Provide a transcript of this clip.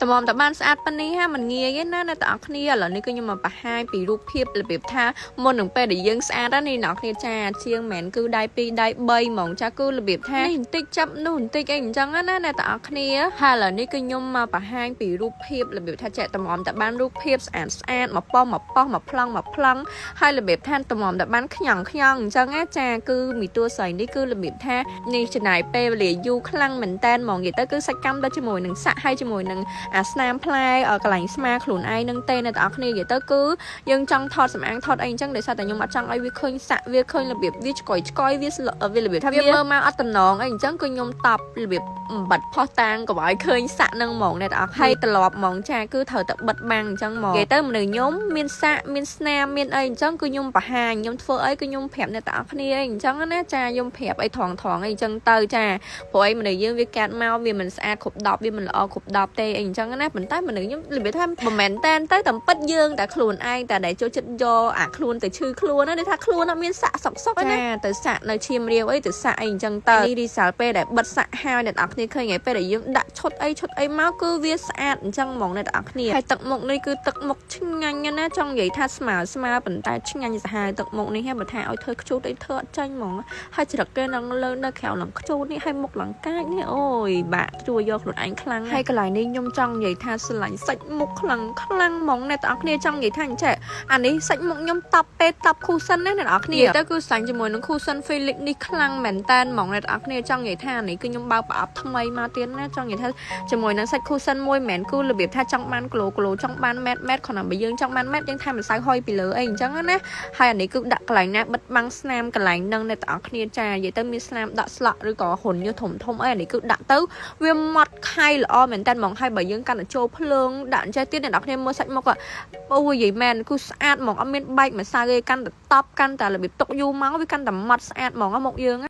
តម្រាំតែបានស្អាតប៉ុណ្នេះហាមិនងាយទេណាអ្នកទាំងអស់គ្នាឥឡូវនេះគឺខ្ញុំមកបង្ហាញពីរូបភាពរបៀបថាមុននឹងពេលដែលយើងស្អាតណានេះអ្នកគ្នាចាជាងមិនគឺដៃ2ដៃ3ហ្មងចាគឺរបៀបថានេះបន្តិចចាប់នោះបន្តិចអីអញ្ចឹងណាអ្នកទាំងអស់គ្នាហើយឥឡូវនេះគឺខ្ញុំមកបង្ហាញពីរូបភាពរបៀបថាចែកតម្រាំតែបានរូបភាពស្អាតស្អាតមកប៉ុមកប៉ុមកប្លង់មកប្លង់ហើយរបៀបថាតម្រាំតែបានខ្ញងខ្ញងអញ្ចឹងណាចាគឺមីតួស្រីនេះគឺរបៀបថានេះចំណាយពេលវេលាយូរខ្លាំងមែនតែនហ្មងនិយាយទៅគឺសាច់កម្មទៅជាមួយនឹងសាក់ហើយជាមួយនឹង អាស្នាមផ្លែកន្លែងស្មាខ្លួនឯងនឹងទេអ្នកទាំងអស់គ្នានិយាយទៅគឺយើងចង់ថតសម្អាងថតអីអញ្ចឹងដោយសារតែខ្ញុំអត់ចង់ឲ្យវាឃើញសាក់វាឃើញរបៀបវាឆ្កយឆ្កយវាវារបៀបថាវាមើលមកអត់តំណងអីអញ្ចឹងគឺខ្ញុំតប់របៀបបាត់ផោះតាងកុំឲ្យឃើញសាក់នឹងហ្មងអ្នកទាំងអស់ហើយត្រឡប់ហ្មងចាគឺត្រូវតែបិទបាំងអញ្ចឹងហ្មងនិយាយទៅមនុស្សខ្ញុំមានសាក់មានស្នាមមានអីអញ្ចឹងគឺខ្ញុំបង្ហាញខ្ញុំធ្វើអីគឺខ្ញុំប្រាប់អ្នកទាំងអស់គ្នាអីអញ្ចឹងណាចាខ្ញុំប្រាប់អីត្រង់ត្រង់អីអញ្ចឹងទៅចា ព្រោះអីមនុស្សយើងវាកាត់មកវាមិនស្អាតគ្រប់10វាមិនល្អគ្រប់10ទេអីអញ្ចឹងណាប៉ុន្តែមនុស្សខ្ញុំរបៀបថាមិនមែនតែនទៅតាមពិតយើងតែខ្លួនឯងតែដែលចូលចិត្តយកអាខ្លួនទៅឈឺខ្លួនណាដូចថាខ្លួនអត់មានសាក់សុកសុកណាទៅសាក់នៅឈាមរាវអីទៅសាក់អីអញ្ចឹងទៅនេះរីសាលពេលដែលបិទសាក់ហើយអ្នកនរគ្នាឃើញហើយពេលដែលយើងដាក់ឈុតអីឈុតអីមកគឺវាស្អាតអញ្ចឹងហ្មងអ្នកនរគ្នាហើយទឹកមុខនេះគឺទឹកមុខឆ្ងាញ់ណាចង់និយាយថាស្មើស្មើប៉ុន្តែឆ្ងាញ់សាហាវទឹកមុខនេះហើយបើថាឲ្យធ្វើខ្ជូតអីធ្វើអត់ចាញ់ហ្មង ហើយច្រឹកគេនឹងលើនៅក្រៅឡើងខ្ជូតនេះហើយមុខឡើងកាចនេះអូយបាក់ជួយយកខ្លួនឯងខ្លាំងហើយកន្លែងនេះខ្ញុំចង់និយាយថាស្រឡាញ់សាច់មុខខ្លាំងខ្លាំងហ្មងអ្នកទាំងអស់គ្នាចង់និយាយថាអញ្ចេះអានេះសាច់មុខខ្ញុំតប់ពេតប់ cushion ណាអ្នកទាំងអស់គ្នាទៅគឺស្រឡាញ់ជាមួយនឹង cushion Felix នេះខ្លាំងមែនតែនហ្មងអ្នកទាំងអស់គ្នាចង់និយាយថាអានេះគឺខ្ញុំបើកប្រអប់ថ្មីមកទៀតណាចង់និយាយថាជាមួយនឹងសាច់ cushion មួយមិនមែនគឺរបៀបថាចង់បាន glow glow ចង់បាន matte matte គ្រាន់តែបើយើងចង់បាន matte យើងថែមម្សៅហុយពីលើអីអញ្ចឹងណា ហើយអានេះគឺដាក់កន្លែងណាបិទបាំងស្នាមកន្លែងហ្នឹងអ្នកទាំងអស់គ្នាចានិយាយទៅមានស្នាមដាក់ស្លក់ឬក៏ហ៊ុនញើសធំធំអីអានេះគឺដាក់ទៅវាម៉ត់ខៃល្អមែនតើហ្មងហើយបើយើងកាន់តែចូលភ្លើងដាក់អញ្ចេះទៀតអ្នកទាំងអស់គ្នាមើលសាច់មុខអូយនិយាយមែនគឺស្អាតហ្មងអត់មានបែកម្សៅទេកាន់តែតប់កាន់តែរបៀបទុកយូរមកវាកាន់តែម៉ត់ស្អាតហ្មងមុខយើង។